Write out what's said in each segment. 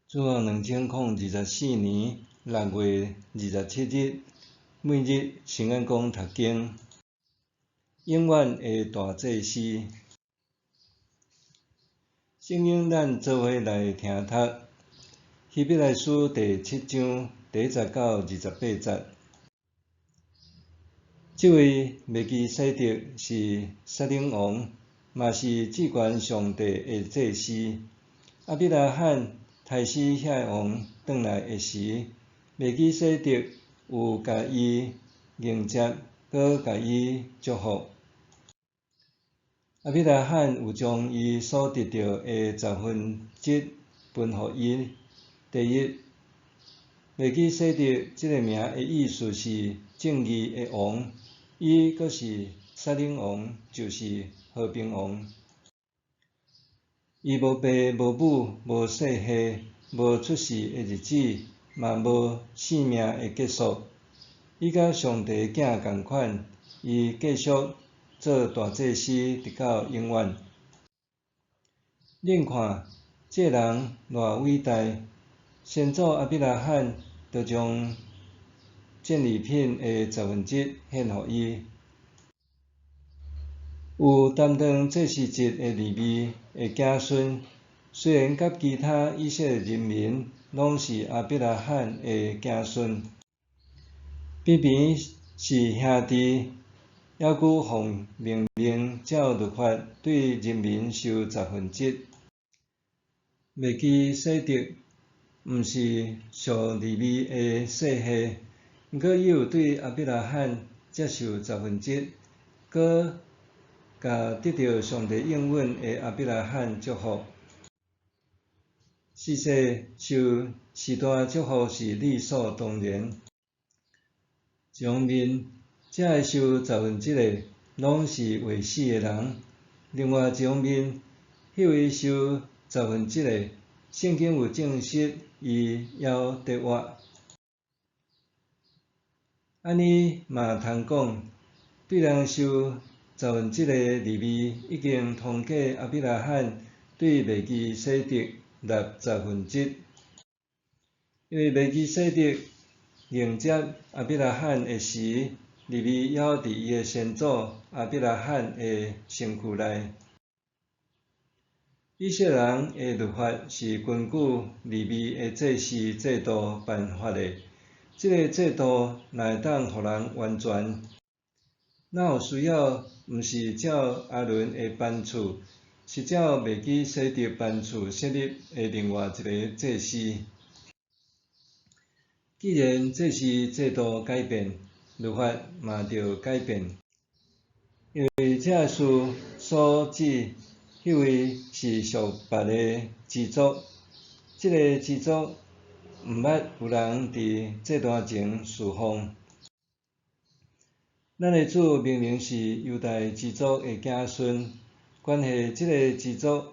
主後2024年6月27日，每日聖眼光讀經，永遠的大祭司。聖經咱做伙來聽讀，希伯來書第七章第一節到28節。這位麥基洗德是撒冷王，嘛是至懸上帝的祭司。亞伯拉罕刣死遐个王轉來的時，麥基洗德有共伊迎接，閣共伊祝福。亞伯拉罕有將伊所得著的十分之一分予伊。第一，麥基洗德這个名的意思是正義的王，伊閣是撒冷王，就是和平王。伊無爸無母，無世系，無出世的日子，嘛無性命的結束。伊佮上帝囝仝款，伊繼續做大祭司，直到永遠。恁看，這人偌偉大！先祖亞伯拉罕就將戰利品的十分之一獻予伊。有擔當祭司職的利未的子孫，雖然佮其他以色列人民攏是亞伯拉罕的子孫，偏偏是兄弟，猶閣奉命令照律法對人民收十分之一。麥基洗德毋是屬利未的世系，毋過伊有對亞伯拉罕接受十分之一，閣共得著上帝應允的亞伯拉罕祝福。事實受時代祝福是理所當然。一方面，遮个收十分之一的攏是未死的人；另外一方面，彼位收十分之一的，聖經有證實伊猶得活。按呢嘛通講，對人收十分之一的利未已經通過亞伯拉罕對麥基洗德納十分之一，因為麥基洗德迎接亞伯拉罕的時，利未猶佇伊的先祖亞伯拉罕的身軀內。以色列人的律法是根據利未的祭司制度頒發的，這个制度若會當予人完全，哪有需要毋是照亞倫的班次，是照麥基洗德班次設立的另外一个祭司。既然祭司制度改變，律法嘛著改變，因為這事所指彼位是屬別的支族，這个支族毋捌有人佇祭壇前事奉。咱的主明明是猶大支族的子孫，關係這个支族，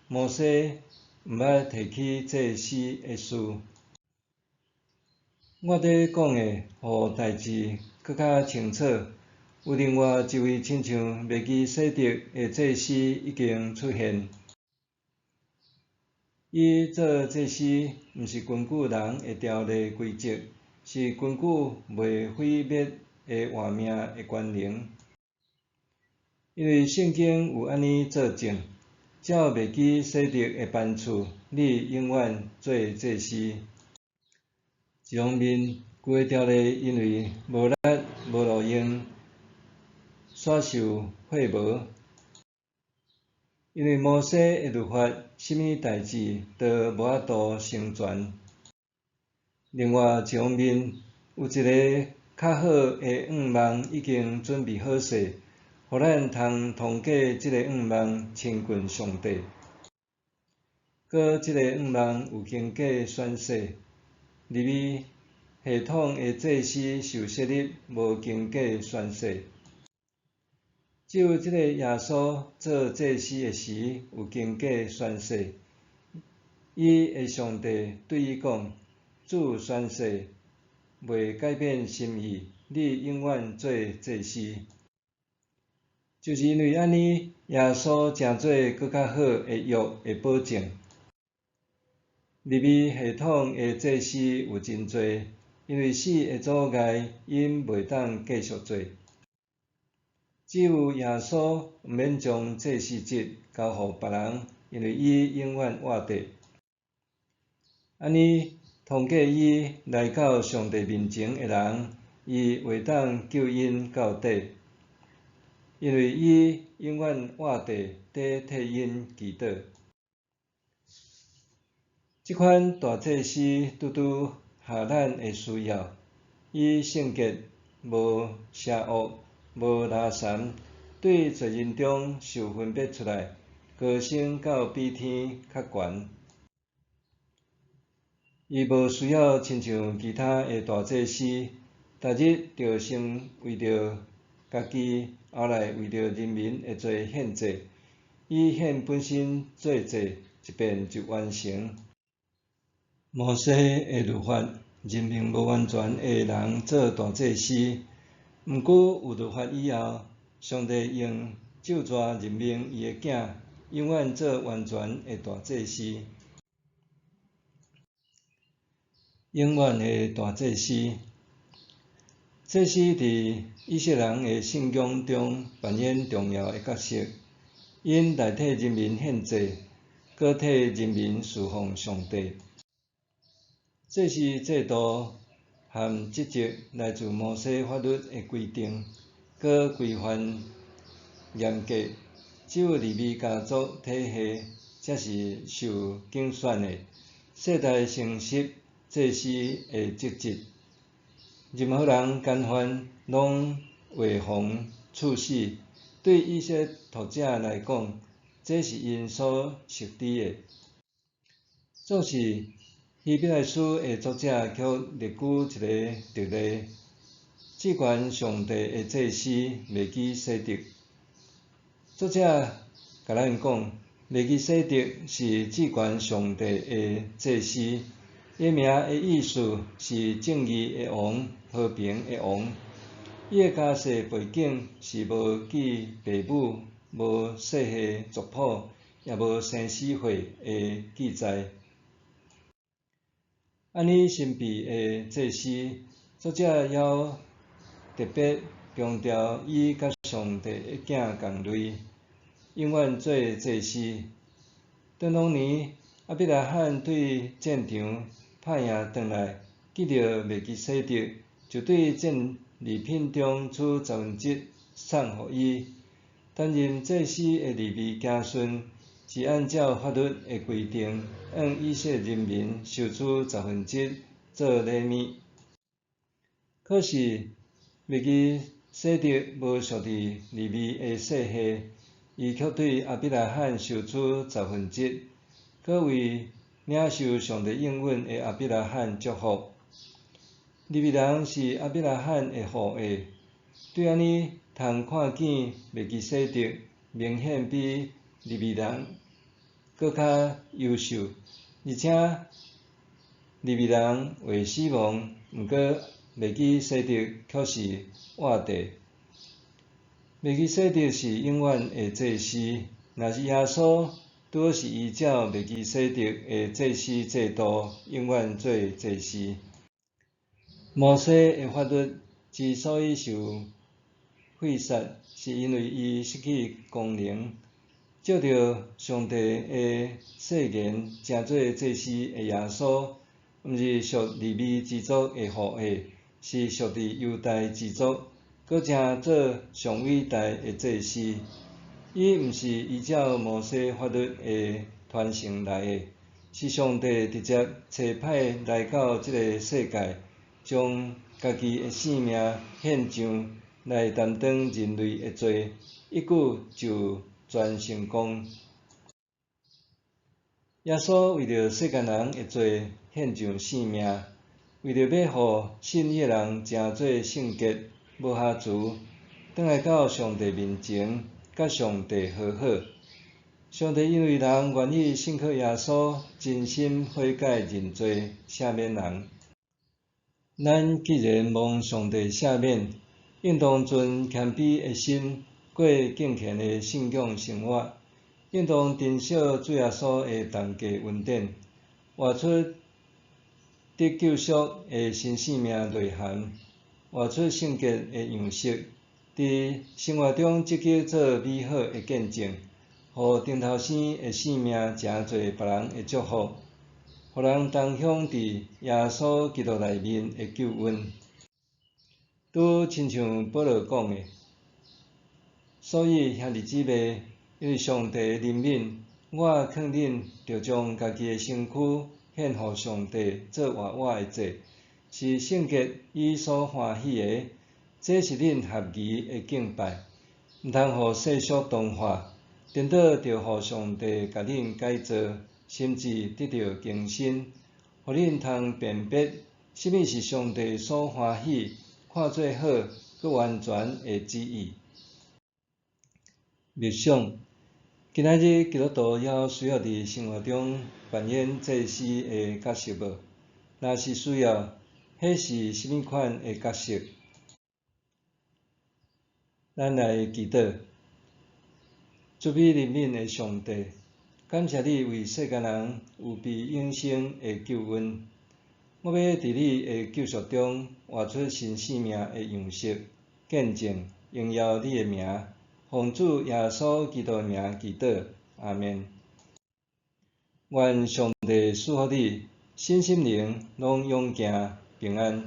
摩西毋捌提起祭司的事。我咧講的，予代誌閣較清楚。有另外一位親像麥基洗德的祭司已經出現。伊做祭司，毋是根據人的條例規則，是根據袂毀滅的活命的權能。因為聖經有按呢做證，照麥基洗德的班次，你永遠做祭司。一方面，舊的條例因為無力、無路用，煞受廢無。因為摩西的律法，啥物代誌都無法度成全。另外一方面，有一个較好的願望已經準備好勢，予咱通通過這个願望親近上帝。閣這个願望有經過宣誓，利未系統的祭司受設立，無經過宣誓。只有這个耶穌做祭司的時，有經過宣誓。伊的上帝對伊講：主宣誓，袂改變心意，你永遠做祭司。就是因為按呢，耶穌成做閣較好的約的保證。利未系統的祭司有真濟，因為死的阻礙，𪜶袂當繼續做。只有耶穌毋免將祭司職交予別人，因為伊永遠活著。按呢，通過伊來到上帝面前的人，伊會當救𪜶到底，因為伊永遠活著，佇替𪜶祈禱。這款大祭司拄拄合咱的需要，伊聖潔，無邪惡，無垃圾，對罪人中受分別出來，高升到比天較懸。伊無需要親像其他的大祭司，逐日著先為著家己，後來為著人民的罪獻祭。伊獻本身做祭，一遍就完成。摩西的律法任命無完全的人做大祭司，毋過有律法以後，上帝用咒詛任命伊的囝，永遠做完全的大祭司。永遠的大祭司，祭司佇以色列人的信仰中扮演重要的角色，𪜶代替人民獻祭，閣替人民事奉上帝。祭司制度和職責來自摩西法律的規定，閣規範嚴格，只有利未家族體系才是受揀選的，世代承襲祭司的職責。任何人干犯，攏會予處死。對以色列讀者來講，這是𪜶所熟知的。總是希伯來書的作者卻列舉一个特例：至懸上帝的祭司麥基洗德。作者共咱講，麥基洗德是至懸上帝的祭司，伊名的意思是正義的王、和平的王。伊的家世背景是無記父母、無世系族譜，也無生死歲的記載。按呢神秘的祭司，作者猶特別強調伊佮上帝的囝仝類，永遠做祭司。當當年亞伯拉罕對戰場拍贏轉來，見著麥基洗德，就對戰利品中取十分之一送予伊。擔任祭司的利未子孫，是按照法律的規定，向以色列人民收取十分之一做禮物。可是麥基洗德無屬佇利未的世系，伊卻對亞伯拉罕收取十分之一，閣為領受上帝應允的亞伯拉罕祝福。利未人是亞伯拉罕的後裔，對按呢通看見麥基洗德明顯比利未人閣較優秀，而且利未人未死亡，毋過麥基洗德卻是活著。麥基洗德是永遠的祭司，若是耶穌拄好是依照麥基洗德的祭司制度，永遠做祭司。摩西的法律之所以受廢殺，是因為伊失去功能。照著上帝的誓言，成做祭司的耶穌，毋是屬利未支族的後裔，是屬佇猶大支族，閣成做上偉大的祭司。伊毋是依照摩西法律的傳承來的，是上帝直接差派來到這个世界，將家己的性命獻上來擔當人類的罪，一舉就全成功。耶穌為著世間人的罪獻上性命，為著欲予信伊的人成做聖潔、無瑕疵，轉來到上帝面前，佮上帝和好。上帝因為人願意信靠耶穌，真心悔改認罪，赦免人。咱既然蒙上帝赦免，應當存謙卑的心，過敬虔的信仰生活，應當珍惜主耶穌的重價恩典。活出得救贖的新生命內涵，活出聖潔的樣式，佇生活中積極做美好的見證，予頂頭生的生命誠濟別人的祝福，予人同享佇耶穌基督內面的救恩。拄親像保羅講的，所以兄弟姊妹，因為上帝的憐憫，我勸恁著將家己的身軀獻予上帝做活活的祭，是聖潔伊所歡喜的，這是恁合宜的敬拜。毋通予世俗同化，顛倒著予上帝共恁改造，心智得著更新，予恁通辨別啥物是上帝所歡喜、看做好、閣完全的旨意。默想，今仔日基督徒猶需要佇生活中扮演祭司的角色無？若是需要，彼是啥物款的角色？咱來祈禱，慈悲憐憫的上帝，感謝你為世間人預備永生的救恩。我欲佇你的救贖中活出新生命的樣式，見證榮耀你的名，奉主耶穌基督的名祈禱，阿們。願上帝賜福你，身心靈攏勇健平安。